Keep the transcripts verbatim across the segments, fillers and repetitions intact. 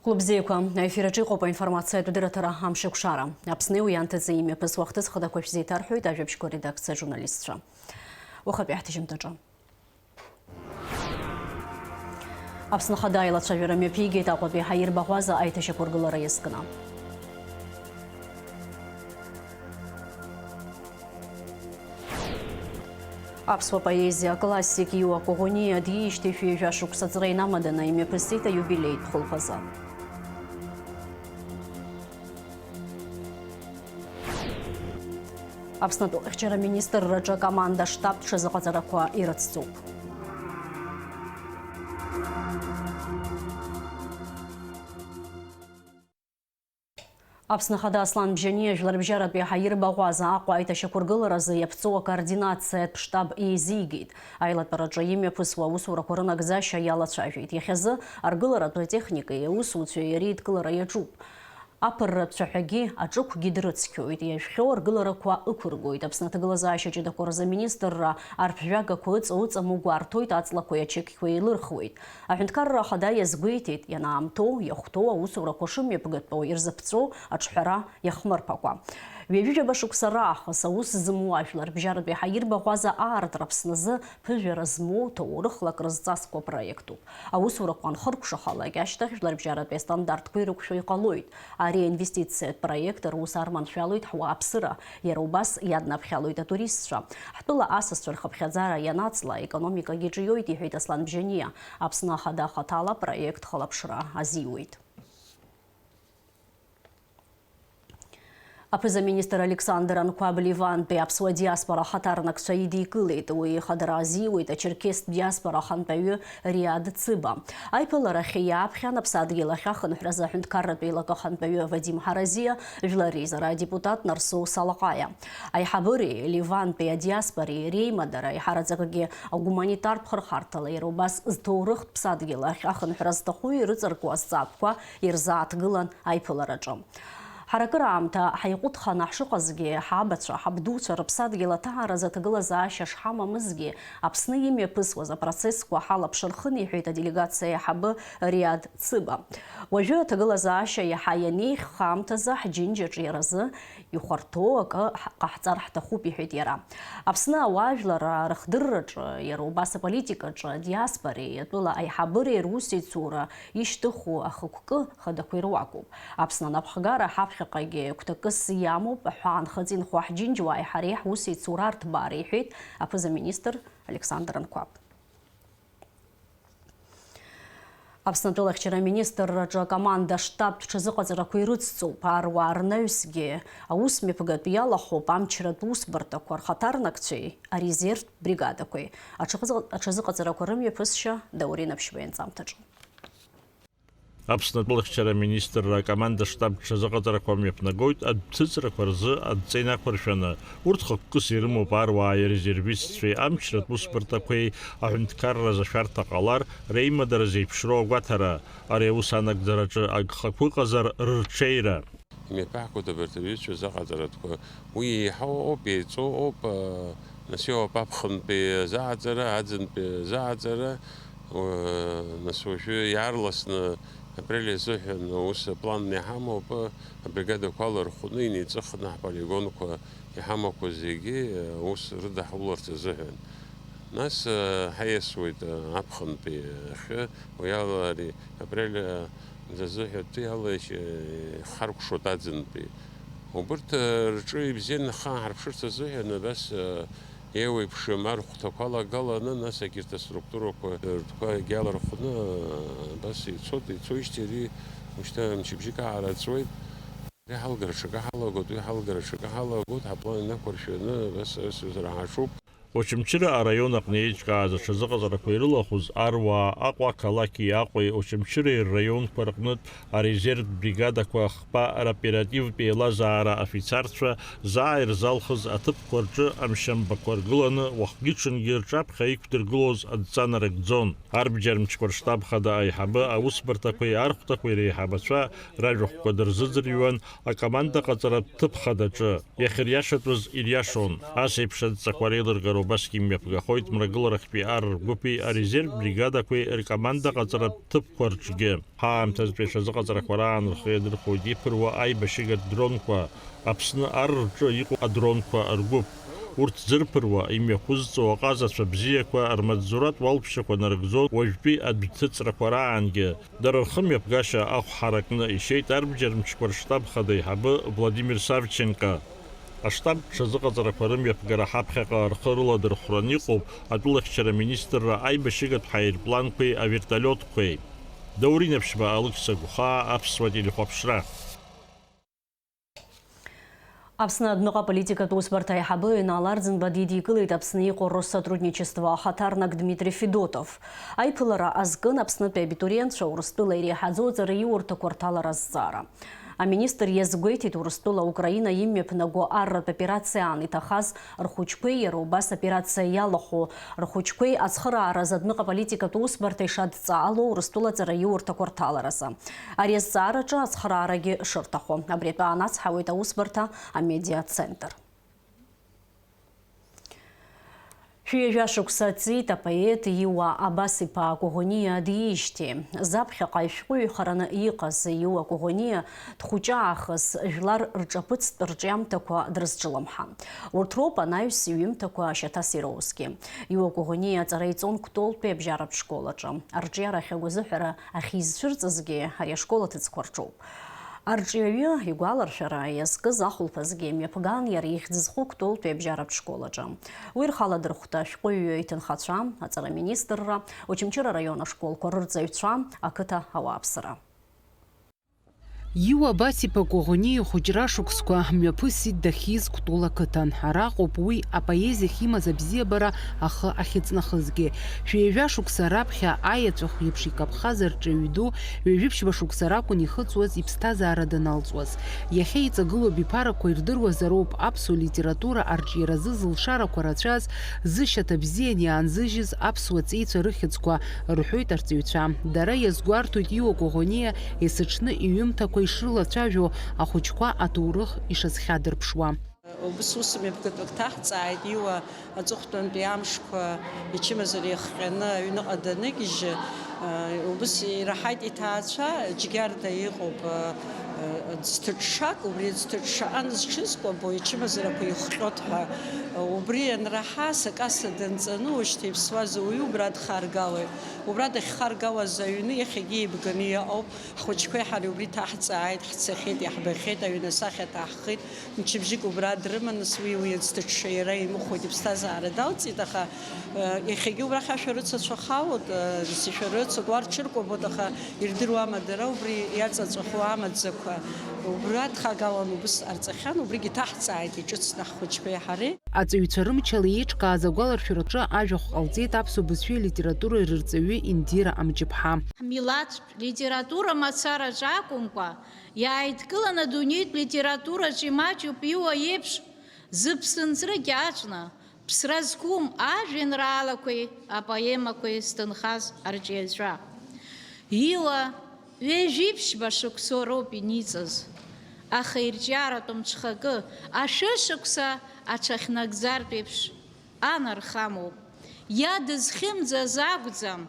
Хәлыбзиақәа, аефир аҿы иҟоуп аинформациатә дырраҭара Амшеикәшара. Аԥсни уи анҭыҵи имҩаԥысуа ахҭыс хадақәа шәзеиҭарҳәоит ажәабжьқәа редакциа ажурналистцәа. Уахатәи ҳҭыжьымҭаҿы. Аԥсны Ахада аилацәажәара мҩаԥигеит Аҟәатәи Ҳаирба Ӷәаза аиҭашьақәыргылара иазкны. Аԥсуа поезиа аклассик Иуа Коӷониа диижьҭеи шәи жәа шықәса ҵра инамаданы имҩаԥысит аиубилеитә хәылԥазы. Аԥснытәылахьчара министрраҿы акоманда штаб ҽазыҟаҵарақәа ирыцҵоуп. Аԥсны Ахада Аслан Бжьаниа Жәларбжьаратәи Ҳаирба Ӷәаза Аҟәа аиҭашьақәыргыларазы иаԥҵоу акоординациатә штаб еизигеит. Аилатәараҿы имҩаԥысуа аусурақәа рынагӡашьа иалацәажәеит. Иахьазы аргыларатә техникеи аусуцәеи ареидкылара иаҿуп. Аԥырра цәаҳәагьы аҿықәгьы дрыцқьоит, иажәхьоу аргыларақәа ықәыргоит. Аԥсны аҭагылазаашьа ҷыдақәа рзы аминистрра арԥжәагақәа ыҵа-ыҵаму гәарҭоит, аҵлақәеи ачықьқәеи еилырхуеит. Аҳәынҭқарра Ахада иазгәеиҭеит, ианаамҭоу, иахәҭоу аусурақәа шымҩаԥгатәу ирзыԥҵәоу аҿҳәара иахмырԥакәа. Ҩажәижәаба шықәса раахыс аус змоу ажәлар бжьаратәи Ҳаирба Ӷәаза аартра Аԥсназы ԥыжәара змоу ҭоурыхла акрызҵазкуа проектуп. Аусурақәа анхыркәшахалак ашьҭахь, жәларбжьаратәи астандартқәа ирықәшәо иҟалоит. Ари аинвестициатә проект рус арманшәалоит ҳуааԥсыра, иара убас иаднаԥхьалоит атуристцәа. Ҳтәыла асасцәа рхыԥхьаӡара ианаҵла, аекономикагьы ҿиоит, иҳәеит Аслан Бжьаниа. Аԥсны Ахада хаҭала апроект хылаԥшра азиуеит. Аԥыза-министр Александр Анқәаб Ливантәи аԥсуа диаспора ахаҭарнакцәа идикылеит. Уи ихадара азиуеит ачерқьестә диаспора ахантәаҩы Риад Цыба. Аиԥыларахь иааԥхьан Аԥсадгьыл ахь ахынҳәразы аҳәынҭқарратә еилакы ахантәаҩы Вадим Ҳаразиа, Жәлар Реизара адепутат Нарсоу Салаҟаиа. Аиҳабыреи Ливантәи адиаспореи реимадара еиҳараӡакгьы агуманитартә хырхарҭала, иара убас зҭоурыхтә ԥсадгьыл ахь ахынҳәра зҭаху ирыҵаркуа азҵаатәқәа ирзааҭгылан аиԥылараҿы. Ҳара акыраамҭа ҳаиҟәыҭханы ҳшыҟазгьы, ҳабацәа, ҳабдуцәа рыԥсадгьыл аҭааразы аҭагылазаашьа шҳамамызгьы, Аԥсны имҩаԥысуаз апроцессқәа ҳалаԥш рхын, иҳәеит аделегациа аиҳабы Риад Цыба. Уажәы аҭагылазаашьа иаҳа ианеиӷьха аамҭазы ҳџьынџь аҿиаразы ихәарҭоу акы ҳ-, ҟаҳҵар ҳҭахуп, иҳәеит иара. Аԥсны ауаажәларра рыхдырраҿы, иара убас аполитикаҿы, адиаспореи атәыла аиҳабыреи русеицура ишьҭыху ахықәкы хадақәа ируакуп. Аԥсны анапхгара ҳаԥхьаҟагьы гәҭакыс иамоуп, аҳәаа нхыҵ инхо ҳџьынџьуааи ҳареи ҳусеицура арҭбаара, иҳәеит аԥыза-министр Александр Анқәаб. Аԥсны атәылахьчара аминистрраҿы акоманда штабтә ҽазыҟаҵарақәа ирыцҵоуп. Аруаа рнаҩсгьы аус мҩаԥгатә иалахәуп амчратә усбарҭақәа рхаҭарнакцәеи арезервтә бригадақәеи. Аҽазыҟ-, аҽазыҟаҵарақәа рымҩаԥысшьа Даур Инаԥшьба ианҵамҭаҿы. Аԥсны атәылахьчара аминистрра акоманда штаб ҽазыҟаҵарақәа мҩаԥнагоит адәҭыҵрақәа рзы адҵа инақәыршәаны. Урҭ хықәкыс ирымоуп аруааи арезервистцәеи амчратә усбарҭақәеи аҳәынҭқарразы ашәарҭа ҟалар реимадара зеиԥшроу агәаҭара. Ари аус анагӡараҿы агхақәа ыҟазар рырҽеира. Имҩаԥаҳгоит абарҭ рҩызцәа рзы аҟаҵаратәқәа. Уи еиҳау ыҟоуп, еиҵоу ыҟоуп, а, нас иҟоуп аԥхынтәи азы аҟаҵара, аӡынтәи азы аҟаҵара, уа-, нас уажәы иаарласны апрель азыҳәан аус аплан иҳамоуп, абригадақәа алархәны, инеиҵыхны ҳполигонқәа иҳамақәа зегьы аус рыдаҳуларц азыҳәан. Нас, а, ҳаиасуеит, а, аԥхынтәи ахьы, уи ала ари апрель, а, азыҳәатәи ала ишь-, ҳаркәшоит аӡынтәи. Убырҭ, а, рҿы ибзианы ҳхы ааҳарԥшырц азыҳәан, абас, а, еиуеиԥшым архәҭақәа алагаланы, нас егьырҭ аструктурақәа ртәқәа егьалархәны, а, абас ицоит, ицоижьҭеи ари ушьҭа мчыбжьык аара ҵуеит. Уи ҳалгара ҽакы ҳалагоит, уи ҳалгара ҽакы ҳалагоит, ҳаплан инақәыршәаны, абас аусура ҳаҿуп. Очамчыра араион аҟны еиҿкааз аҽазыҟаҵарақәа ирылахәыз аруаа Аҟәа ақалақьи Аҟәеи Очамчыреи рраионқәа рҟнытә арезервтә бригадақәа хԥа роперативтә еилазаара афицарцәа заа ирзалхыз аҭыԥқәа рҿы амшьамбақәа ргыланы уахгьы-ҽынгьы рҿаԥхьа иқәдыргылоз адҵа нарыгӡон. Арбџьар мчқәа рштаб хада аиҳабы аусбарҭақәеи архәҭақәеи реиҳабацәа ражәахәқәа дырзыӡырҩуан акоманда ҟаҵаратә ҭыԥ хадаҿы. Иахьыриашатәыз ириашон. Ас еиԥш адҵақәа реилыргара Убасгьы имҩаԥгахоит мрагыларахьтәи ар ргәыԥи арезерв бригадақәеи ркомандаҟаҵаратә ҭыԥқәа рҿгьы. Ҳаамҭазтәи аҽазыҟаҵарақәа раан рхы иадырхәоит иԥыруа аибашьыгатә дронқәа, Аԥсны ар рҿы иҟоу адронқәа ргәыԥ. Урҭ зырԥыруа, имҩақәызҵо аҟазацәа бзиақәа рмаҵзуратә уалԥшьақәа нарыгӡон уажәтәи адәҭыҵрақәа раангьы. Дара рхымҩаԥгашьа ахә ҳаракны ишьеит арбџьар мчқәа рштаб хада аиҳабы Владимир Савченко. Аштаб ҽазыҟаҵарақәа рымҩаԥгара ҳаԥхьаҟа рхы рыладырхәран иҟоуп атәылахьчара министрра аибашьыгатә ҳаирпланқәеи авертолиотқәеи. Даур Инаԥшьба, Алықьса Гәхаа, Аԥсуа телехәаԥшра. Аԥсны адәныҟа аполитикатә усбарҭа аиҳабы Инал Арӡынба дидикылеит Аԥсны иҟоу Россотрудничество ахаҭарнак Дмитри Федотов. Аиԥылара азкын Аԥснытәи абитуриентцәа Урыстәыла иреиҳаӡоу аҵараиурҭақәа рҭалара азҵаара. Аминистр иазгәеиҭеит, Урыстәыла Украина имҩаԥнаго арратә операциа аан иҭахаз рхәыҷқәеи иара убас операциа иалахәу рхәыҷқәеи ацхырааразы адәныҟа аполитикатә усбарҭа ишадҵаало Урыстәыла аҵараиурҭақәа рҭаларазы. Ари азҵаараҿы ацхыраарагьы шырҭаху. Абри атәы аанацҳауеит аусбарҭа амедиацентр. Шәи ҩажәа шықәса ҵит апоет Иуа Абас-иԥа Коӷониа диижьҭеи. Заԥхьаҟа ишәҟәыҩҩхараны иҟаз Иуа Коӷониа дхәыҷы аахыс жәлар рҿаԥыцтә рҿиамҭақәа дрызҿлымҳан. Урҭ роуп анаҩс иҩымҭақәа шьаҭас ироузгьы. Иуа Коӷониа аҵара иҵон Кәтолтәи абжьаратә школ аҿы. Арҿиара ахьагәазыҳәара ахьизцәырҵызгьы ари ашкол аҭыӡқәа рҿоуп. Арҿиаҩы игәаларшәара иазкыз ахәылԥазгьы мҩаԥган иара ихьӡ зху Кәтолтәи абжьаратә школ аҿы. Уи рхала дырхәҭа ашәҟәыҩҩы иҭынхацәа, аҵара министрра, Очамчыра араион ашколқәа рырҵаҩцәа, ақыҭа ауааԥсыра. Иуа Абас-иԥа Коӷониа ихәыҷра шықәсқәа мҩаԥысит дахьиз Кәтол ақыҭан. Араҟоуп уи апоезиахь имаз абзиабара ахы ахьыҵнахызгьы. Шәи ҩажәа шықәса раԥхьа аеҵәахә еиԥш икаԥхаз арҿиаҩ ду ҩажәи ԥшьба шықәса ракәын ихыҵуаз иԥсҭазаара даналҵуаз. Иахьа иҵагылоу абиԥарақәа ирдыруазароуп аԥсуа литература арҿиаразы зылшарақәа рацәаз, зышьаҭа бзиан иаанзыжьыз аԥсуа ҵеицәа рыхьӡқәа, рҳәоит арҵаҩцәа. Дара иазгәарҭоит Иуа Коӷониа есыҽны иҩымҭақәа ишрылацәажәо, ахәыҷқәа аҭоурых ишазхьадырԥшуа. Убыс ус мҩаԥгатәык ҭаҳҵааит, Иуа аҵыхәтәантәи амшқәа ичымазара иахҟьаны аҩныҟа даныгьежьы, убыс ираҳаит иҭаацәа, Џьгьарда иҟоуп, ӡҭыҽҽак, убри ӡҭыҽҽаҟа зҽызкәабо ичымазарақәа ихҟьоит ҳәа. Убри ианраҳа, сакаса данҵаны, ушьҭа иԥсуаз ауаҩы убра дхаргалоит. Убра дахьхаргалаз аҩны иахьагьы еибганы иҟоуп. Ҳхәыҷқәеи ҳареи убри ҭаҳҵааит, ҳцахьеит, иаҳбахьеит, аҩны асахьа ҭаҳхит. Мчыбжьык убра дрыманы, уи, уи аӡҭыҽҽа иара имыхәоит, иԥсҭазаара далҵит, аха, э, иахьагьы убрахь ашәарыцацәа халоит, э, зшәарыцоит, уа рҽыркәабоит, аха ирдыруама дара убри иаҵаҵәахуа амаӡақәа? Убра дхагалан убыс ҟарҵахьан, убригьы ҭаҳҵааит иҿыцны ҳхәыҷқәеи ҳареи. Аҵаҩцәа рымчала еиҿкааз агәаларшәараҿы ажәахә ҟалҵеит аԥсуа бызшәеи алитературеи рырҵаҩы Индира Амҷыԥҳа. Ҳмилаҭтә литература мацараҿы акәымкәа, иааидкылан адунеитә литератураҿы имаҷуп Иуа иеиԥш, зыԥсынҵры кьаҿны, ԥсра зқәым ажәеинраалақәеи апоемақәеи зҭынхаз арҿиаҩцәа. Иуа ҩажәи ԥшьба шықәсоу роуп иниҵаз, аха ирҿиаратәым ҽхакы, ашәышықәса аҽахьнагӡартә еиԥш, анархамоуп. Иа дызхьымӡаз акәӡам,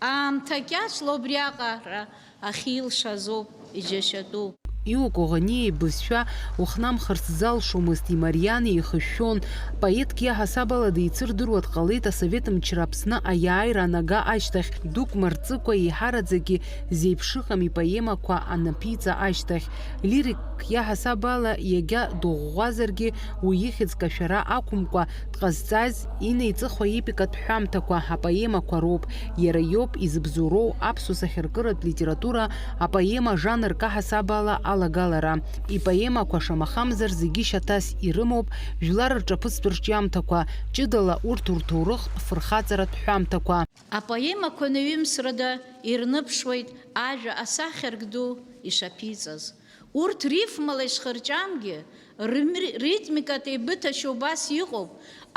аамҭа кьаҿла убриаҟара ахьилшазоуп иџьашьатәу. Иуа Коӷониа ибызшәа ухнамхырц залшомызт, имариан, еихышәшәон. Поетк иаҳасабала деицырдыруа дҟалеит асовет мчра Аԥсны аиааира анага ашьҭахь, дук мырҵыкәа еиҳараӡакгьы Зеиԥшыҟам ипоемақәа анаԥиҵа ашьҭахь. Лирикк иаҳасабала иагьа дыӷәӷәазаргьы, уи ихьӡ кашәара ақәымкәа, дҟазҵаз инеиҵыху аепикатә ҳәамҭақәа, апоемақәа роуп. Иара иоуп изыбзоуроу аԥсуа сахьаркыратә литература апоема жанр каҳасабала алагалара. Ипоемақәа, шамахамзар, зегьы шьаҭас ирымоуп жәлар рҿаԥыцтә рҿиамҭақәа, ҷыдала урҭ рҭоурыхтә фырхаҵаратә ҳәамҭақәа. Апоемақәа наҩымсрада ирныԥшуеит ажәа асахьарк ду ишаԥиҵаз. Урҭ рифмала ишхырҷамгьы, рмри-, ритмикатә еибыҭашьа убас иҟоуп,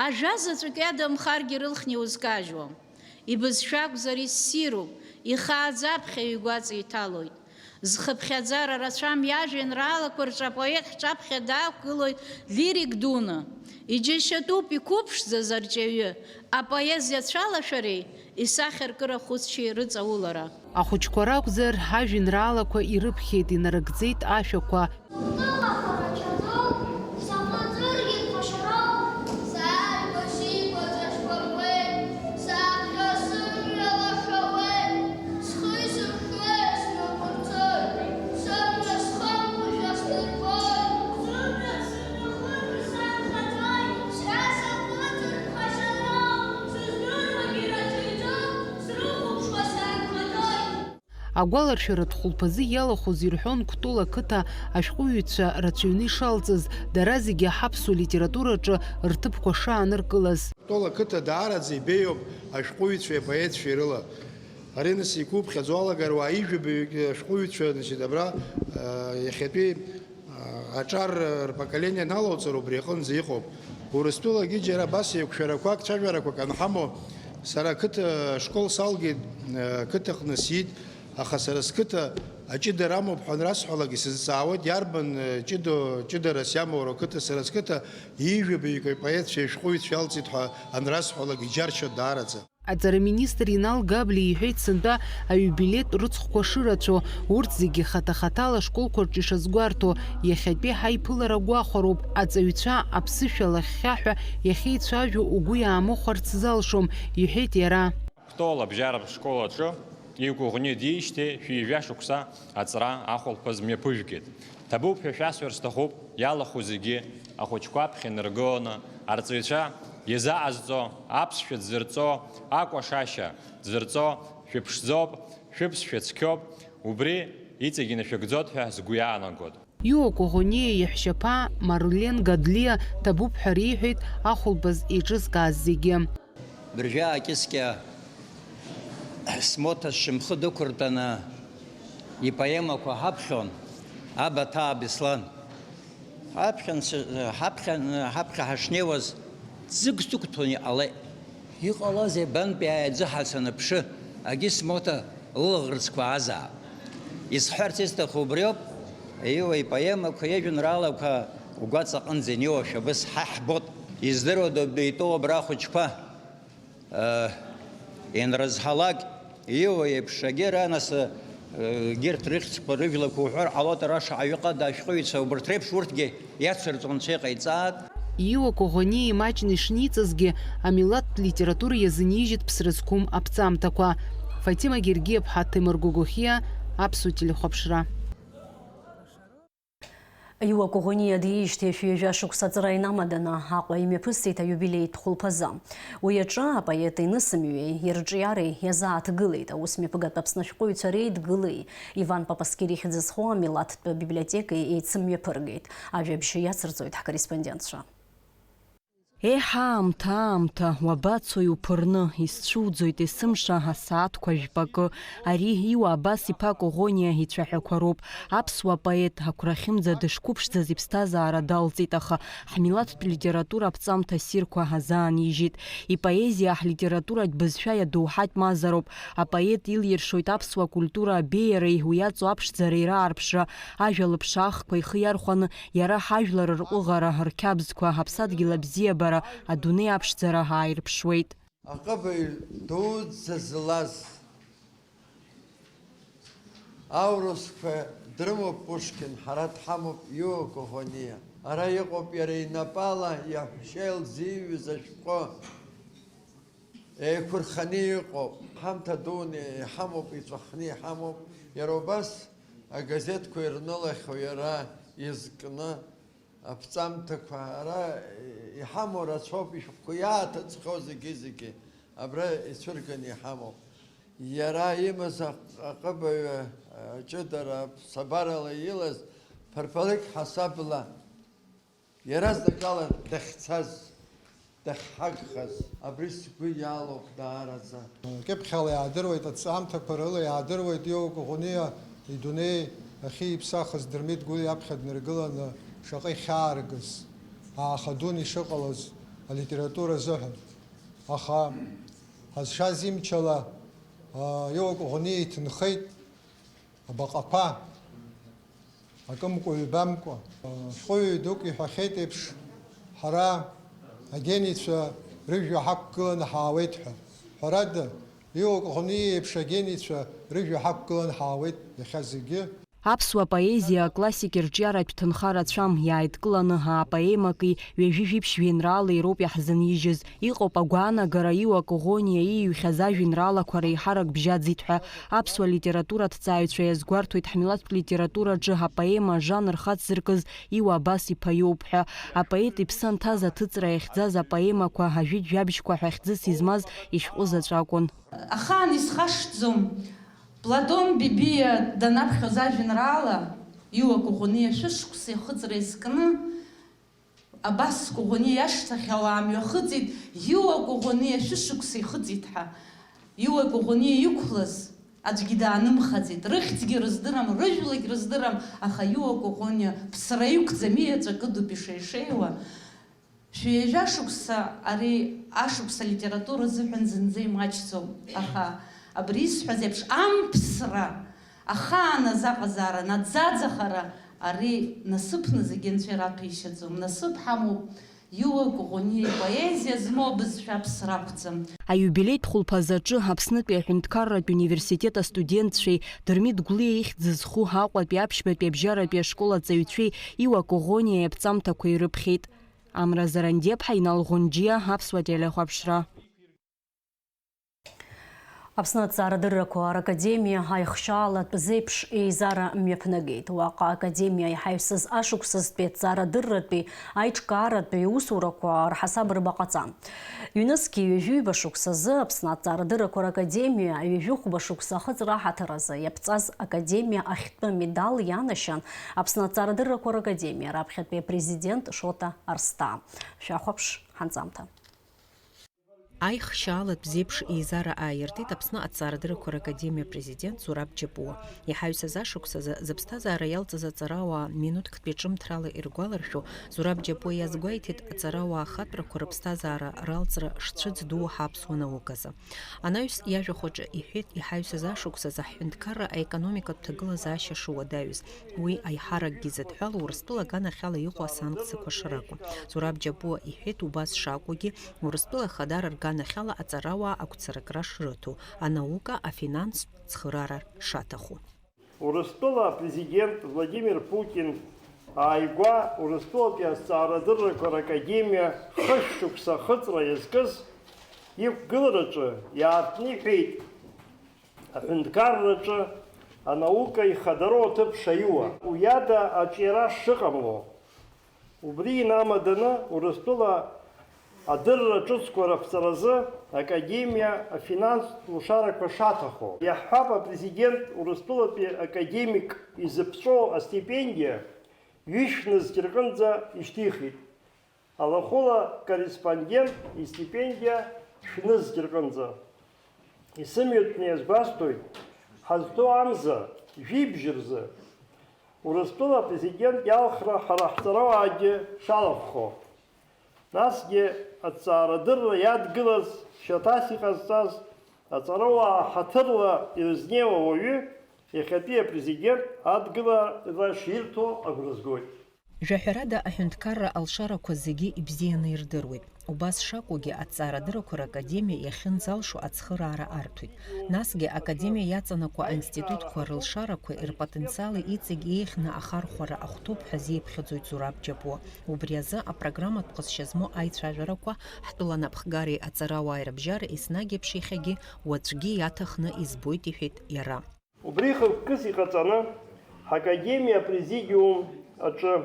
ажәа заҵәык иадамхаргьы рылхны иузкажьуам. Ибызшәа акәзар иссируп, ихааӡа аԥхьаҩ игәаҵа иҭалоит. Зхыԥхьаӡара рацәам иажәеинраалақәа рҿы апоет ҳҿаԥхьа даақәгылоит лирик дуны. Иџьашьатәуп иқәыԥшӡаз арҿиаҩы, апоезиа цәалашәареи исахьаркыра хәыцшьеи рыҵаулара. Ахәыҷқәа ракәзар, ажәеинраалақәа ирыԥхьеит, инарыгӡеит ашәақәа. Гәыԥ-ҭыԥ ахәара цәаӡоуп, саҟәыҵыргьы ԥхашьароуп. Сааигәа сикәаҵәа шкәакәеит, саахьа сымҩа лашауеит, схы изырхуеит снапырҵоит, сымҩа схымԥошәа снарбоит. Сымҩа сымҩахырԥар саанхаӡоит, сара саҟәыҵыр ԥхашьароуп, сыздыруагьы рацәаҩӡоуп, срыхәаԥшуа саанхаӡоит. Агәаларшәаратә хәылԥазы иалахәыз ирҳәон Кәтол ақыҭа ашәҟәыҩҩцәа рацәаҩны ишалҵыз, дара зегьы ҳаԥсуа литератураҿы рҭыԥқәа шааныркылаз. Кәтол ақыҭа даараӡа ибеиоуп ашәҟәыҩҩцәеи апоетцәеи рыла. Ари нас иқәыԥхьаӡо алагаруаа ижәабаҩык ашәҟәыҩҩцәа, значит, абра, э, иахьатәи аҿар рпоколение аналоуҵар убри аҟынӡа иҟоуп. Урыстәылагьы џьара абас еиқәшәарақәак, цәажәарақәак анҳамоу, сара ақыҭа ашкол салгеит, ақыҭаҟны сиит, аха сара сқыҭа аҷыдара амоуп ҳәа анрасҳәалак исызҵаауеит, иарбан ҷыдоу, ҷыдарас иамоу рқыҭа, сара сқыҭа ҩажәи жәаба поетцәеи ашәҟәыҩҩцәеи алҵит ҳәа анрасҳәалак иџьаршьоит даараӡа. Аҵараминистр Инал Габлиа иҳәеит, сынтәа аиубилеитә рыцхәқәа шырацәоу, урҭ зегьы хаҭа-хаҭала ашколқәа рҿы ишазгәарҭо, иахьатәи ҳаиԥылара гәахәароуп, аҵаҩцәа аԥсышәа лахьхьаҳәа иахьеицәажәо угәы иаамыхәарц залшом, иҳәеит иара. Кәтол абжьаратә школ аҿы Иуа Коӷониа диижьҭеи шәи жәа шықәса аҵра ахәылԥаз мҩаԥыжәгеит. Ҭабуп ҳәа шәасҳәар сҭахуп, иалахәу зегьы, ахәыҷқәа аԥхьа инаргыланы, арҵаҩцәа иазыҟазҵо, аԥсшәа дзырҵо, акәашашьа дзырҵо, шәыԥшӡоуп, шәыԥсшәа цқьоуп, убри иҵегь инашәыгӡоит ҳәа сгәы иаанагоит. Иуа Коӷониа иаҳәшьаԥа Марлен Гадлиа ҭабуп ҳәа реиҳәеит ахәылԥаз еиҿызкааз зегьы. Быржәы аакьыскьа смоҭа сшьамхы дықәыртәаны ипоемақәа ҳаԥхьон Абаҭаа Беслан. Ҳаԥхьан, ҳаԥхьан, ҳаԥхьа ҳашнеиуаз ӡык сықәҭәон иҟалеит. Иҟалазеи, бантәи аӡы ҳа саныԥшы, агьи смоҭа лылаӷырӡқәа аазаап. Исҳәарц исҭаху убриоуп, Иуа ипоемақәа, ижәеинраалақәа угәаҵаҟынӡа инеиуашәа абыс ҳа ҳбот. Издыруада, убри итәоу абра ахәыҷқәа, э, ианрызҳалак, Иуа иеиԥш, егьи ара нас, э, егьырҭ рыхьӡқәа, рыжәлақәа уҳәар ҟалоит, ара шаҟаҩы ҟада ашәҟәыҩҩцәа убарҭ реиԥш урҭгьы иацырҵо анцәа иҟаиҵаат. Иуа Коӷониа имаҷны ишниҵазгьы, амилаҭтә литература иазынижьит ԥсра зқәым аԥҵамҭақәа. Фатима Гергиаԥҳа, Ҭемыр Гогохиа, Аԥсуа телехәаԥшра. Иуа Коӷониа диижьҭеи шәи жәа шықәса аҵра инамаданы Аҟәа имҩаԥысит аиубилеитә хәылԥазы. Уи аҿы апоет инысымҩеи ирҿиареи иазааҭгылеит, аус мҩаԥыгатә Аԥсны ашәҟәыҩҩцәа реидгылеи Иван Папаскир ихьӡ зху амилаҭтә библиотекеи еицымҩаԥыргеит. Ажәабжь иацырҵоит ҳкорреспондентцәа. Еҳ, аамҭа, аамҭа, уабацои уԥырны, исцәуӡоит есымша асааҭқәа жәпакы. Ари Иуа Абас-иԥа Коӷониа ицәаҳәақәа роуп. Аԥсуа поет агәрахьымӡа дышқәыԥшӡаз иԥсҭазаара далҵит, аха ҳмилаҭтә литература аԥҵамҭа ссирқәа ҳазаанижьит. Ипоезиа ҳлитературатә бызшәа иадоуҳатә мазароуп. Апоет илиршоит аԥсуа культура абеиареи уи иаҵоу аԥшӡареи раарԥшра, ажәа лыԥшаахқәа ихы иархәаны, иара ҳажәлар рҟәыӷара, рқьабзқәа, ҳаԥсадгьыл абзиабара, адунеи аԥшӡара ааирԥшуеит. Аҟыбаҩ дуӡӡа злаз аурысқәа дрымоуп Пушкин, ҳара дҳамоуп Иуа Коӷониа. Ара иҟоуп иара инапала иаҳәшьа илзиҩыз ашәҟәы. Еиқәырханы иҟоуп, ҳамҭа дуны иҳамоуп, иҵәахны иҳамоуп. Иара убас агазеҭқәа ирнылахьоу иара изкны аԥҵамҭақәа ара иҳамоу рацәоуп, ишәҟәқәа иааҭыҵхьоу зегьы-зегьы абра ицәырганы иҳамоуп. Иара имаз аҟ-, аҟыбаҩ, аҷыдара, ԥсабарала илаз, ԥарԥалыкь ҳасабла, иаразнакала дахьцаз, дахьҳагхаз, абри сгәы иалоуп даараӡа. Кьыԥхьала иаадыруеит, аҭҵаамҭақәа рыла иаадыруеит Иуа Коӷониа идунеи ахьиԥсахыз Дырмит Гәлиа аԥхьа днаргыланы шаҟа ихьааргаз, ааха дуны ишыҟалаз алитература азыҳәан. Аха, ҳазшаз имчала, аа, Иуа Коӷониа иҭынхеит. Абаҟақәа, акымкәа-ҩбамкәа, шәҟәыҩҩы дук иҳәахьеит еиԥш, ҳара агенийцәа рыжәҩа ҳақәгыланы ҳаауеит ҳәа. Ҳәарада, Иуа Коӷониа иеиԥш агенийцәа рыжәҩа ҳақәгыланы ҳаауеит иахьа зегьы. Аԥсуа поезиа аклассик ирҿиаратә ҭынха рацәам, иааидкыланы аапоемаки ҩажәи жәиԥшь жәеинраалеи роуп иаҳзынижьыз. Иҟоуп агәаанагара Иуа Коӷониа ииҩхьаз ажәеинраалақәа реиҳарак бжьаӡит ҳәа. Аԥсуа литератураҭҵааҩцәа иазгәарҭоит ҳмилаҭтә литератураҿы апоема ажанр хацзыркыз Иуа Абас-иԥа иоуп ҳәа. Апоет иԥсы анҭаз аҭыҵра иахьӡаз апоемақәа, ажәытә жәабжьқәа ҳәа хьӡыс измаз ишәҟәы заҵә акәын. Ахаан исхашҭӡом, Платон Бебиа данаԥхьоз ажәеинраала, Иуа Коӷониа шәышықәса ихыҵра иазкны, Абас Коӷониа иашҭахь ауаа мҩахыҵит, Иуа Коӷониа шәышықәса ихыҵит ҳәа. Иуа Коӷониа иқәлаз аӡәгьы даанымхаӡеит, рыхьӡгьы рыздырам, рыжәлагь рыздырам, аха Иуа Коӷониа ԥсра иқәӡам, иеҵәа кыдуп ишеишеиуа. Шәҩажәа шықәса ари ашықәса алитература азыҳәан зынӡа имаҷӡом, аха абри исҳәаз еиԥш амԥсра, ахааназ аҟазаара, наӡаӡахара, ари насыԥны зегьы анцәа ираҭәеишьаӡом. Насыԥ ҳамоуп, Иуа Коӷониа ипоезиа змоу абызшәа аԥсра ақәӡам. Аиубилеитә хәылԥазы аҿы Аԥснытәи аҳәынҭқарратә университет астудентцәеи Дырмит Гәлиа ихьӡ зху Аҟәатәи аԥшьбатәи абжьаратәи ашкол аҵаҩцәеи Иуа Коӷониа иаԥҵамҭақәа ирыԥхьеит. Амра Зарандиаԥҳа, Инал Ӷәынџьиа, Аԥсуа телехәаԥшра. Аԥсны аҭҵаарадыррақәа ракадемиа аихшьаалатә зеиԥш еизара мҩаԥнагеит. Уаҟа академиа иҳаҩсыз ашықәсазтәи аҭҵаарадырратәи аиҿкааратәи аусурақәа рҳасаб рба ҟаҵан. Ҩнызқьи ҩажәи ҩба шықәсазы Аԥсны аҭҵаарадыррақәа ракадемиа ҩажәи хәба шықәса ахыҵра аҳаҭыр азы иаԥҵаз академиа ахьтәы медал ианашьан Аԥсны аҭҵаарадыррақәа ракадемиа раԥхьатәи апрезидент Шоҭа Арсҭаа. Шәахәаԥш ҳанҵамҭа. Аихшьаалатә зеиԥш еизара ааиртит Аԥсны аҭҵаарадыррақәа ракадемиа апрезидент Зураб Џьапуа. Иҳаҩсыз ашықәсазы зыԥсҭазаара иалҵыз аҵарауаа минуҭктәи ҿымҭрала иргәаларшәо, Зураб Џьапуа иазгәеиҭеит аҵарауаа ахатәрақәа рыԥсҭазаара ралҵра шцәыӡ ду ҳаԥсуа науказы. Анаҩс иажәахә аҿы иҳәеит, иҳаҩсыз ашықәсазы ҳҳәынҭқарра аекономикатә ҭагылазаашьа шуадаҩыз, уи аиҳаракгьы зыдҳәалоу Урыстәыла аганахьала иҟоу асанкциақәа шракәу. Зураб Џьапуа иҳәеит, убас шакәугьы, Урыстәыла Ахадара рганахьала аҵарауаа агәцаракра шрыҭо, анаука, афинанстә цхыраара шаҭаху. Урыстәыла апрезидент Владимир Путин ааигәа Урыстәылатәи азҵаарадыррақәа ракадемиа хышә шықәса ахыҵра иазкыз иқәгылараҿы иаартны иҳәеит, аҳәынҭқарраҿы анаука ихадароу аҭыԥ шаиуа, уи ада аҿиара шыҟамло. Убри инамаданы Урыстәыла адырра ҿыцқәа раԥҵаразы академиа афинанстә лшарақәа шаҭахо. Иаҳҳәап, апрезидент Урыстәылатәи академик изыԥҵәоу астипендиа ҩышә нызқь рҟынӡа ишьҭихит. Алахәыла корреспондент истипендиа шәнызқь рҟынӡа. Исымҩатәны иазгәасҭоит, ҳазҭоу амза жәибжь рзы Урыстәыла апрезидент иалхра ҳара ҳҵарауаагьы шалахәхо, насгьы аҭҵаарадырра иадгылаз шьаҭас иҟазҵаз аҵарауаа ҳаҭырла ирызнеиуа ауаҩы иахьатәи апрезидент адгылара ширҭо агәра згоит. Жәаҳәарада, аҳәынҭқарра алшарақәа зегьы ибзианы ирдыруеит. Убас шакәугьы, аҭҵаарадыррақәа ракадемиа иахьынӡалшо ацхыраара арҭоит. Насгьы академиа иаҵанакуа аинститутқәа рылшарақәеи рпотенциали иҵегь еиӷьны ахархәара ахәҭоуп ҳәа зиԥхьаӡоит Зураб Џьапуа. Убри азы апрограмматә ҟазшьа змоу аицәажәарақәа ҳтәыла напхгареи аҵарауааи рыбжьара еснагь еиԥш иахьагьы уаҵәгьы иаҭахны избоит, иҳәеит иара. Убри хықәкыс иҟаҵаны, ҳакадемиа апрезидиум аҿы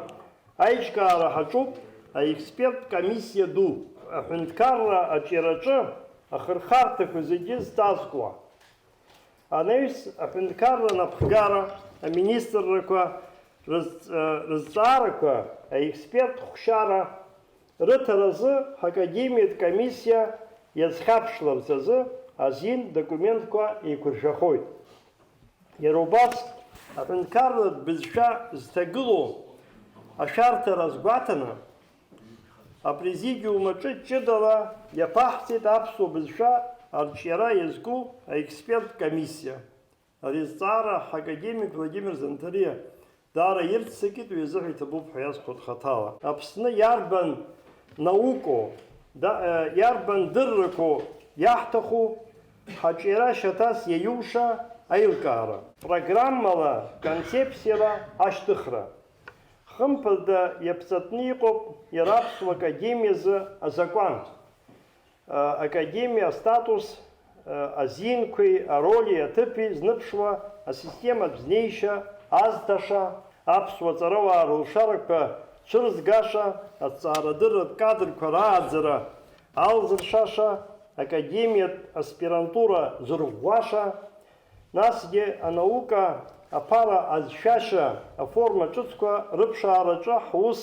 аиҿкаара ҳаҿуп аексперттә комиссиа ду, аҳәынҭқарра аҿиараҿы ахырхарҭақәа зегьы зҵазкуа. Анаҩс аҳәынҭқарра напхгара, аминистррақәа рызҵ-, рызҵаарақәа аексперттә хәшьара рыҭаразы ҳакадемиатә комиссиа иазхьаԥшларц азы азин документқәа еиқәыршәахоит. Иара убас, аҳәынҭқарратә бызшәа зҭагылоу ашәарҭара азгәаҭаны, апрезидиум аҿы ҷыдала иаԥаҳҵеит аԥсуа бызшәа арҿиара иазку аексперттә комиссиа. Ари азҵаара ҳакадемик Владимир Занҭариа даара ирццакит, уи азыҳәа иҭабуп ҳәа иазҳәоит хаҭала. Аԥсны иарбан наукоу, да-, э, иарбан дыррақәоу иаҳҭаху, ҳаҿиара шьаҭас иаиуша аилкаара, программала, концепциала ашьҭыхра. Хымԥада иаԥҵатәны иҟоуп иара Аԥсуа Академиазы азакәан. Академиа астатус, азинқәеи ароли аҭыԥи зныбшуа асистематә знеишьа азҭаша, аԥсуа ҵарауаа рылшарақәа цәырызгаша, аҭҵаарадырратә кадрқәа рааӡара алзыршаша, академиатә аспирантура зырӷәӷәаша, насгьы анаука аԥара азшәашьа аформа ҿыцқәа рыԥшаараҿы ҳус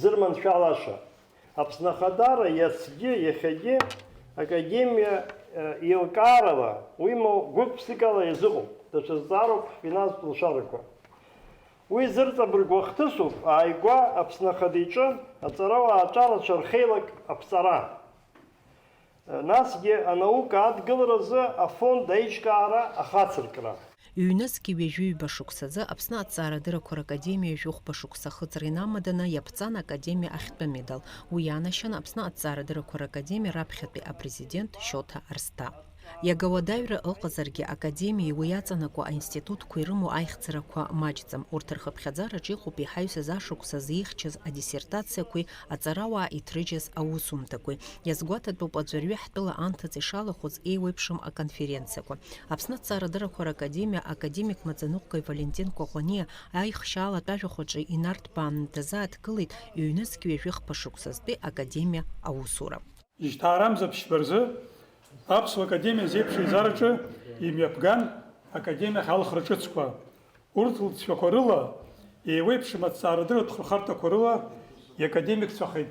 зырманшәалаша. Аԥсны Ахадара иацгьы, иахьагьы академиа, э, еилкаарала, уимоу гәык-ԥсыкала иазыҟоуп, даҽа зҵаароуп ҳфинанстә лшарақәа. Уи зырҵабыргуа хҭысуп ааигәа Аԥсны Ахада иҿы аҵарауаа аҿарацәа рхеилак аԥҵара. Э, насгьы анаука адгыларазы афонд аиҿкаара ахацыркра. Ҩнызқьи ҩажәи ҩба шықәсазы Аԥсны аҭҵаарадыррақәа ракадемиа жәохәба шықәса ахыҵра инамаданы иаԥҵан академиа ахьтәы медал. Уи ианашьан Аԥсны аҭҵаарадыррақәа ракадемиа раԥхьатәи апрезидент Шьоҭа Арсҭаа. Иага уадаҩра ыҟазаргьы, академиеи уи иаҵанакуа аинститутқәеи рымоу аихьӡарақәа маҷӡам. Урҭ рхыԥхьаӡараҿы иҟоуп иҳаҩсыз ашықәс азы ихьчаз адиссертациақәеи аҵарауаа иҭрыжьыз аусумҭақәеи. Иазгәаҭатәуп аӡәырҩы ҳтәыла анҭыҵ ишалахәыз еиуеиԥшым аконференциақәа. Аԥсны аҭҵаарадыррақәа ракадемиа академик Маӡаныҟәгаҩ Валентин Кәаӷәаниа аихшьаала аҭәажәахәаҿы инарҭбаан дазааҭгылеит ҩнызқь ҩажәи хԥа шықәсазтәи академиа аусура. Жьҭаарамза ԥшьба рзы Аԥсуа академиа зеиԥш еизараҿы имҩаԥган академиахь алхра ҿыцқәа. Урҭ лҵшәақәа рыла, еиуеиԥшым аҭҵаарадырратә хырхарҭақәа рыла иакадемикцәахеит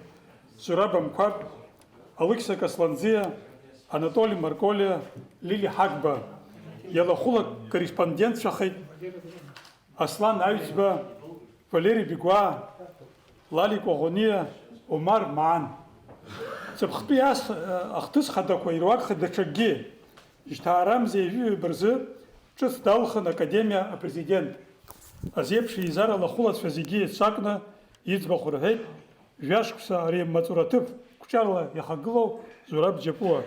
Зураб Амқәаб, Алықьса Касланӡиа, Анатоли Марколиа, Лили Ҳагба. Иалахәыла корреспондентцәахеит Аслан Аҩӡба, Валери Бигәаа, Лали Кәаӷәаниа, Омар Маан. Ҵыԥхтәи ас-, ахҭыс хадақәа ируакхеит даҽакгьы. Жьҭаарамза ҩажәи ҩба рзы ҿыц далхын академиа апрезидент. Азеиԥш еизара лахәылацәа зегьы еицакны иӡбахә рҳәеит, жәашықәса ари амаҵураҭыԥ қәҿиарала иахагылоу Зураб Џьапуа.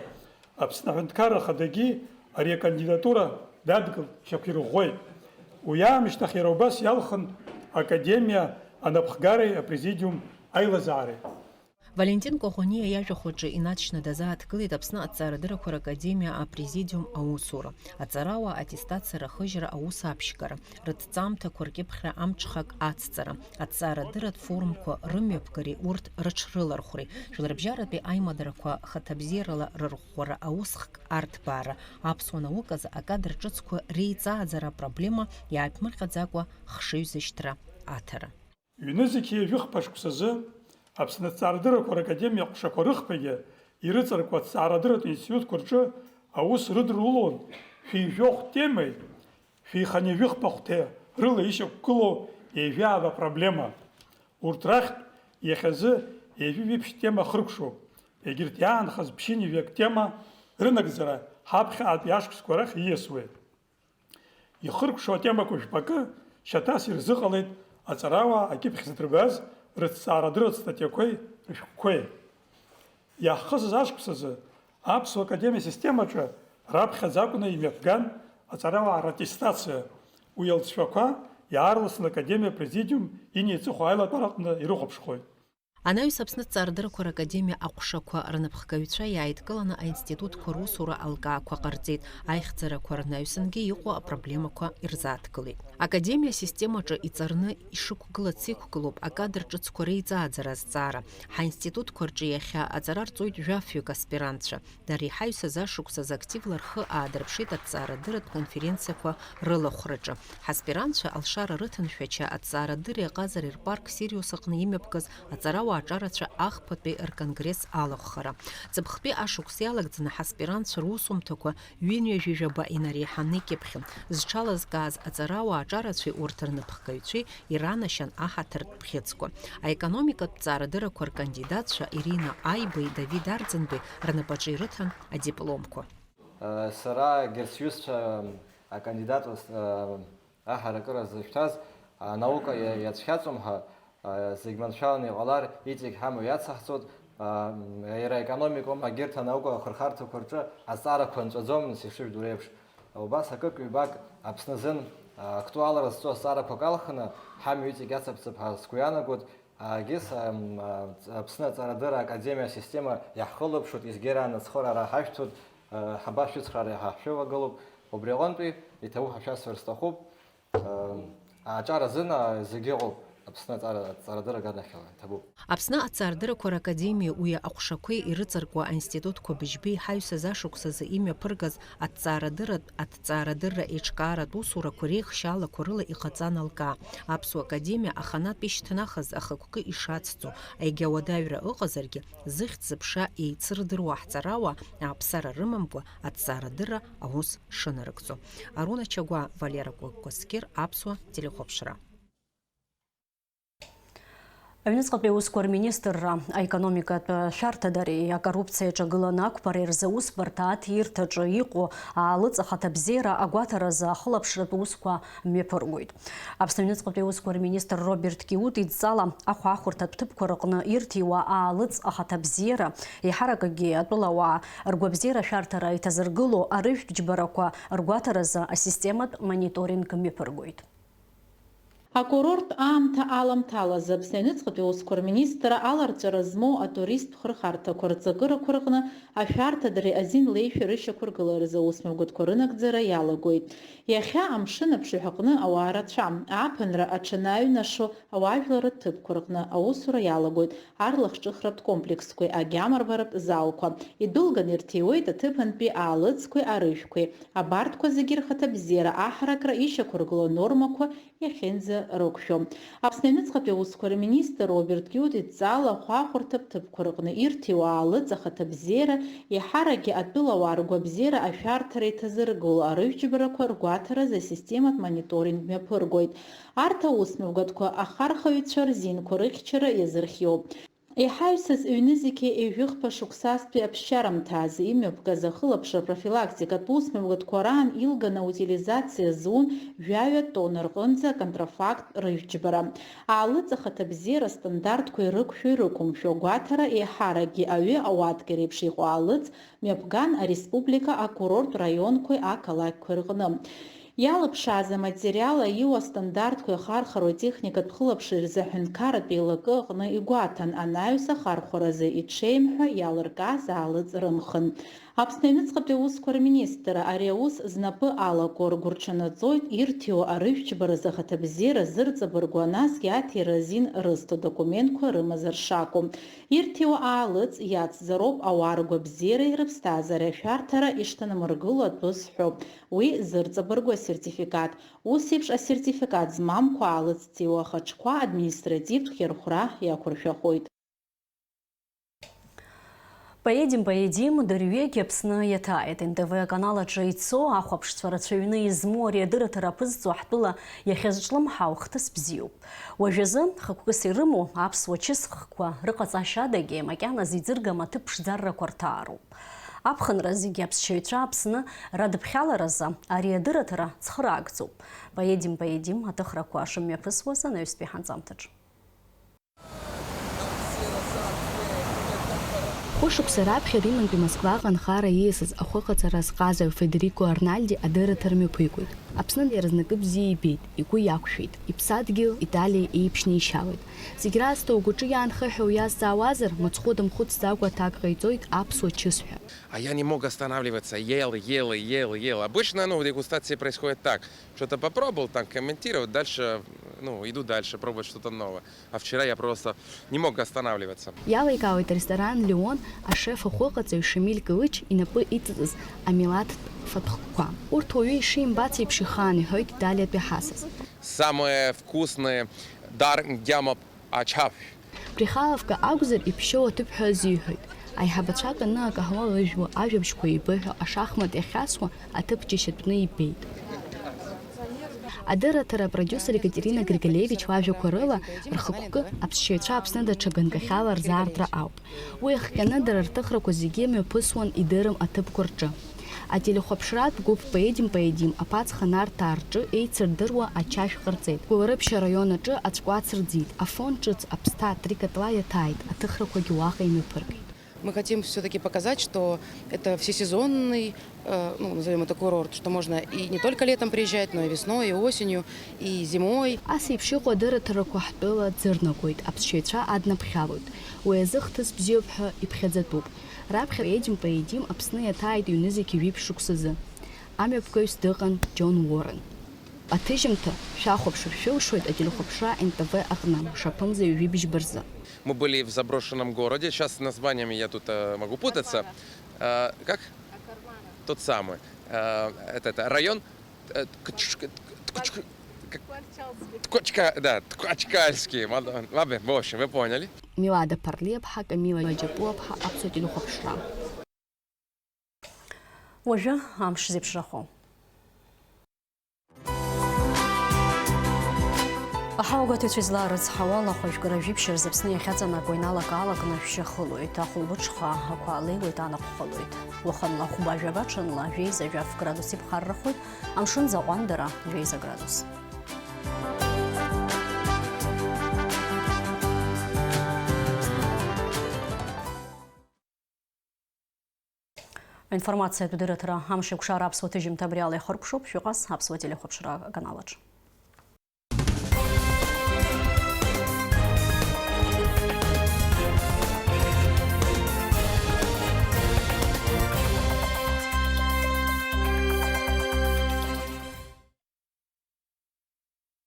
Аԥсны Аҳәынҭқарра Ахадагьы ари акандидатура дадгылт, шьақәирӷәӷәеит. Уи аамышьҭахь иара убас иалхын академиа анапхгареи апрезидиум аилазаареи. Валентин Кәаӷәаниа иажәахә аҿы инаҵшьны дазааҭгылеит Аԥсны аҭҵаарадыррақәа ракадемиа апрезидиум аусура, аҵарауаа аттестациа рахыжьра аус аԥшьгара, рыҭҵаамҭақәа ркьыԥхьра амҽхак ацҵара, аҭҵаарадырратә форумқәа рымҩаԥгареи урҭ рыҽрылархәреи, жәларбжьаратәи аимадарақәа хаҭабзиарала рырӷәӷәара аусхк арҭбаара, аԥсуа науказ акадр ҿыцқәа реиҵааӡара апроблема иааиԥмырҟьаӡакәа хшыҩзышьҭра аҭара. Ҩнызқьи ҩажәи хԥа шықәсазы Аԥсны аҭҵаарадыррақәа ракадемиа аҟәшақәа рыхԥагьы ирыҵаркуа аҭҵаарадырратә институтқәа рҿы аус рыдырулон шәи жәохә темеи, шәи хынҩажәи хԥа хәҭеи рыла ишьақәгылоу ҩажәи ааба проблема. Урҭ рахьтә иахьазы ҩажәи жәиԥшь тема хыркәшоуп. Егьырҭ иаанхаз ԥшьынҩажәак тема рынагӡара ҳаԥхьаҟатәи ашықәсқәа рахь ииасуеит. Ихыркәшо атемақәа жәпакы шьаҭас ирзыҟалеит аҵарауаа акьыԥхь зыдырбаз рыҭҵаарадырратә статиақәеи рышәҟәқәеи. Иаахысыз ашықәс азы Аԥсуа академиа асистемаҿы раԥхьаӡа акәны имҩаԥган аҵарауаа раттестациа. Уи алҵшәақәа иаарласны академиа апрезидиум инеиҵыху аилатәараҟны ирыхәаԥшхоит. Анаҩс Аԥсны аҭҵаарадыррақәа ракадемиа аҟәшақәа рнапхгаҩцәа иааидкыланы аинститутқәа русура алкаақәа ҟарҵеит, аихьӡарақәа рнаҩсангьы иҟоу апроблемақәа ирзааҭгылеит. Академиа асистемаҿы иҵарны ишықәгылац иқәгылоуп акадр ҿыцқәа реиҵааӡара азҵаара. Ҳаинститутқәа рҿы иахьа аҵара рҵоит жәафҩык аспирантцәа. Дара иҳаҩсыз ашықәсазы активла рхы аадырԥшит аҭҵаарадырратә конференциақәа рылахәраҿы. Ҳаспирантцәа алшара рыҭан Шәача аҭҵаарадырреи аҟазареи рпарк Сириус аҟны имҩаԥгаз аҵарауаа аҿарацәа ахԥатәи рконгресс алахәхара. Ҵыԥхтәи ашықәс иалагӡаны ҳаспирантцәа русумҭақәа ҩынҩажәи жәаба инареиҳаны икьыԥхьын. Зҽалазкааз аҵарауаа аҿарацәеи урҭ рнапхгаҩцәеи иранашьан аҳаҭыртә бӷьыцқәа. Аекономикатә ҭҵаарадыррақәа ркандидатцәа Ирина Аибеи Давид Арӡынбеи рнапаҿы ирыҭан адипломқәа. Сара егьырҭ сҩызцәа акандидатус, э, аҳаракыра зышәҭаз, анаука иа-, иацәхьаҵуам ҳәа, э, зегь маншәаланы иҟалар, иҵегь ҳамҩа иацаҳҵоит, э, иара аекономикоума, егьырҭ анаукақәа ахырхарҭақәа рҿы азҵаарақәа нҵәаӡом, нас ишыжәдыруа еиԥш. Убас акык-ҩбак Аԥсны азын, э, актуалра зҵоу азҵаарақәак алхны, ҳамҩа иҵегь иацаԥҵап ҳәа сгәы иаанагоит. Егьыс, ам, а, Аԥсны Аҵарадырра Академиа асистема иаҳхылаԥшуеит, изгьы раан ацхыраара ҳашәҭоит, а, ҳабашәыцхраари ҳа ҳшәывагылоуп. Убри аҟынтәи иҭабуп ҳәа шәасҳәар сҭахуп. А, аҿар азын, а, зегьы ыҟоуп, Аԥсны аҵара, аҵарадырра аганахьала иҭабуп. Аԥсны аҵарадыррақәа ракадемиа уи аҟәшақәеи ирыҵаркуа аинститутқәа быжьбеи ҳаҩсыз ашықәсазы имҩаԥыргаз аҭҵаарадырратә, аҭҵаарадырра еиҿкааратә усурақәа реихшьаалақәа рыла иҟаҵан алкаа. Аԥсуа академиа аханатә ишьҭнахыз ахықәкы ишацҵо, егьа уадаҩра ыҟазаргьы, зыхьӡ-зыԥша еицырдыруа аҳҵарауаа ааԥсара рымамкәа аҭҵаарадырра аус шынарыгӡо. Аруна Чагәаа, Валера Кәаскьыр, Аԥсуа телехәаԥшра. Аҩныҵҟатәи аусқәа рминистрра аекономикатә шәарҭадареи акоррупциа аҿагыланы ақәԥареи рзы аусбарҭа аҭирҭаҿы иҟоу аалыҵ ахаҭабзиара агәаҭаразы ахылаԥшратә усқәа мҩаԥыргоит. Аԥсны аҩныҵҟатәи аусқәа рминистр Роберт Киут идҵала ахәаахәырҭатә ҭыԥқәа рыҟны ирҭиуа аалыҵ ахаҭабзиара, еиҳаракгьы атәылауаа ргәабзиара ашәарҭара иҭазыргыло арыжәтә џьбарақәа ргәаҭаразы асистематә мониторинг мҩаԥыргоит. Акурорттә аамҭа аламҭалаз Аԥсны аҩныҵҟатәи аусқәа рминистрра аларҵәара змоу атуристтә хырхарҭақәа рҵакырақәа рҟны ашәарҭадареи азин леишәеи рышьақәыргыларазы аусмҩаԥгатәқәа рынагӡара иалагоит. Иахьа амшын аԥшаҳәаҟны ауаа рацәам, ааԥынра аҽанаҩнашо ауаажәларратә ҭыԥқәа рҟны аусура иалагоит арлахҿыхратә комплексқәеи агьама рбаратә залқәа. Идәылган ирҭиуеит аҭыԥантәи аалыҵқәеи арыжәқәеи. Абарҭқәа зегьы рхаҭабзиара аҳаракра ишьақәыргылоу анормақәа иахьынӡарықәшәо. Аԥсны аҩныҵҟатәи аусқәа рминистр Роберт Киут идҵала ахәаахәырҭатә ҭыԥқәа рҟны ирҭиуа аалыҵ ахаҭабзиара, еиҳаракгьы атәылауаа ргәабзиара ашәарҭара иҭазыргыло арыжәтә џьбарақәа ргәаҭаразы асистематә мониторинг мҩаԥыргоит. Арҭ аусмҩаԥгатәқәа ахархаҩцәа рзинқәа рыхьчара иазырхиоуп. Иҳаҩсыз ҩнызқьи ҩажәихԥа шықәсазтәи аԥсшьарамҭазы имҩаԥгаз ахылаԥшра профилактикатә усмҩаԥгатәқәа раан илган аутилизациа зун жәаҩа тонна рҟынӡа аконтрафакт рыжәтә џьбара. Аалыҵ ахаҭабзиара астандартқәа ирықәшәо-ирықәымшәо агәаҭара еиҳаракгьы аҩы ауатка реиԥш иҟоу аалыҵ мҩаԥган ареспублика акурорттә раионқәеи ақалақьқәеи рҟны. Иалыԥшааз аматериал аиуа астандартқәеи ахархароу атехникатә хылаԥшреи рзы аҳәынҭқарратә еилакы аҟны игәаҭан, анаҩс ахархәаразы иҽеим ҳәа иалыркааз аалыҵ рымхын. Аԥсны аҩныҵҟатәи аусқәа рминистрра ари аус знапы алаку ргәырҽанаҵоит, ирҭиуа арыжәтә џьбаразы ахаҭабзиара зырҵабыргуа, насгьы аҭира азин рызҭо документқәа рымазар шакәу. Ирҭиуа аалыҵ иацзароуп ауаа ргәабзиареи рыԥсҭазаареи ашәарҭара ишҭанамыргыло атәы зҳәо. Уи зырҵабыргу асертификат. Ус еиԥш асертификат змамкәа аалыҵ зҭиуа ахаҿқәа административтә хьырхәра иақәыршәахоит. Поедим, поедим, дырҩегь Аԥсны иаҭааит. Н Т В аканал аҿы ицо ахәаԥшцәа рацәаҩны измоу ари адырраҭара аԥызҵо ҳтәыла иахьазҿлымҳау хҭыс бзиоуп. Уажәазы, хықәкыс ирымоу аԥсуа чысхқәа рыҟаҵашьадагьы макьаназ иӡыргам аҭыԥ ԥшӡаррақәа рҭаароуп. Аԥхынра зегьы аԥсшьаҩцәа Аԥсны радыԥхьаларазы ари адырраҭара цхыраагӡоуп. Поедим, поедим аҭыхрақәа шымҩаԥысуаз анаҩстәи ҳанҵамҭаҿ. Хәышықәса раԥхьа Римантәи Москваҟа анхара ииасыз ахәыҟаҵара азҟазаҩ Федерико Арнальди адырраҭара мҩаԥигоит. Аԥсны иара знакы бзиа ибеит, игәы иақәшәеит, иԥсадгьыл Италиа еиԥшны ишьалоит. Зегь раасҭа угәаҿы иаанхеит ҳәа уиазҵаауазар, мыцхәы дымхәыцӡакәа аҭак ҟаиҵоит аԥсуа чысҳәа. А я не мог останавливаться, ел, ел, ел, ел. Обычно, ну, в дегустации происходит так. Что-то попробовал, там, комментировать, дальше, ну, иду дальше, пробовать что-то новое. А вчера я просто не мог останавливаться. Иаликаауеит аресторан Леон ашеф ахәыҟаҵаҩ Шамиль Кылыч инапы иҵыҵыз амилаҭтә фатәқәа. Урҭ уаҩы ишимбац еиԥш ихаан, иҳәоит италиатәи ҳасас. Самое вкусное дар гьама ачаф. Прихаловка акәзар, иԥшьоу аҭыԥ ҳәа азиҳәоит. Аиҳабацәа акы-акаҳуа ыжәуа, ажәабжьқәа еибыҳәо, ашахмат иахьасуа аҭыԥ џьашьатәны ибеит. Адырраҭара апродиусер Екатерина Григоревич лажәақәа рыла, рхықәкы аԥсшьаҩцәа Аԥсны даҽа ганкахьала рзаартра ауп. Уи ахҟьаны дара рҭыхрақәа зегьы мҩаԥысуан идырым аҭыԥқәа рҿы. Ателехәаԥшратә гәыԥ Поедем, поедим аԥацха нарҭаа рҿы еицырдыруа ачашә ҟарҵеит. Гәылрыԥшь араион аҿы аӡә кәац рӡит, Афон ҿыц аԥсҭа трикотла иаҭааит, аҭыхрақәагьы уаҟа имҩаԥыргеит. Мы хотим всё-таки показать, что это всесезонный, э, ну, назовём это курорт, что можно и не только летом приезжать, но и весной, и осенью, и зимой. Ас еиԥш иҟоу адырраҭарақәа ҳтәыла ӡырнагоит, аԥсшьаҩцәа аднаԥхьалоит. Уи азы хҭыс бзиоуп ҳәа иԥхьаӡатәуп. Раԥхьа Едим Поедим Аԥсны иаҭааит ҩ-нызқьи жәиԥшь шықәсазы. Амҩаԥгаҩс дыҟан Џьон Уоррен. Аҭыжьымҭа шәахәаԥшыр шәылшоит ателехәаԥшра Н Т В аҟны, мшаԥынӡа ҩажәи бжьба рзы. Мы были в заброшенном городе. Сейчас с названиями я тут, э, могу путаться. Э, как? Тот самый. Э, это, это район, э, Ткч-, Ткч-, как? Ткачка-, да, Ткачкальский. Мада-, ладно, в общем, вы поняли. Милада Парлиаԥҳа, Камила Џьапуаԥҳа, Аԥсуа телехәаԥшра. Уажәы амш зеиԥшрахо. Аҳауагәаҭаҩцәа излаарыцҳауа, алахәажәкыра жәиԥшь рзы Аԥсны иахьаҵанакуа иналак-аалакны ашәшьы ахылоит, ахәылбыҽха ақәа леиуеит, анаҟә хылоит. Уахынла хәба-жәаба, ҽынла жәеиза-жәаф градус иԥхаррахоит, амшын заҟәандара жәеиза градус. Аинформациатә дырраҭара Амшеикәшара аԥсуа ҭыжьымҭа абри ала ихыркәшоуп, шәыҟаз аԥсуа телехәаԥшра аканалаҿ.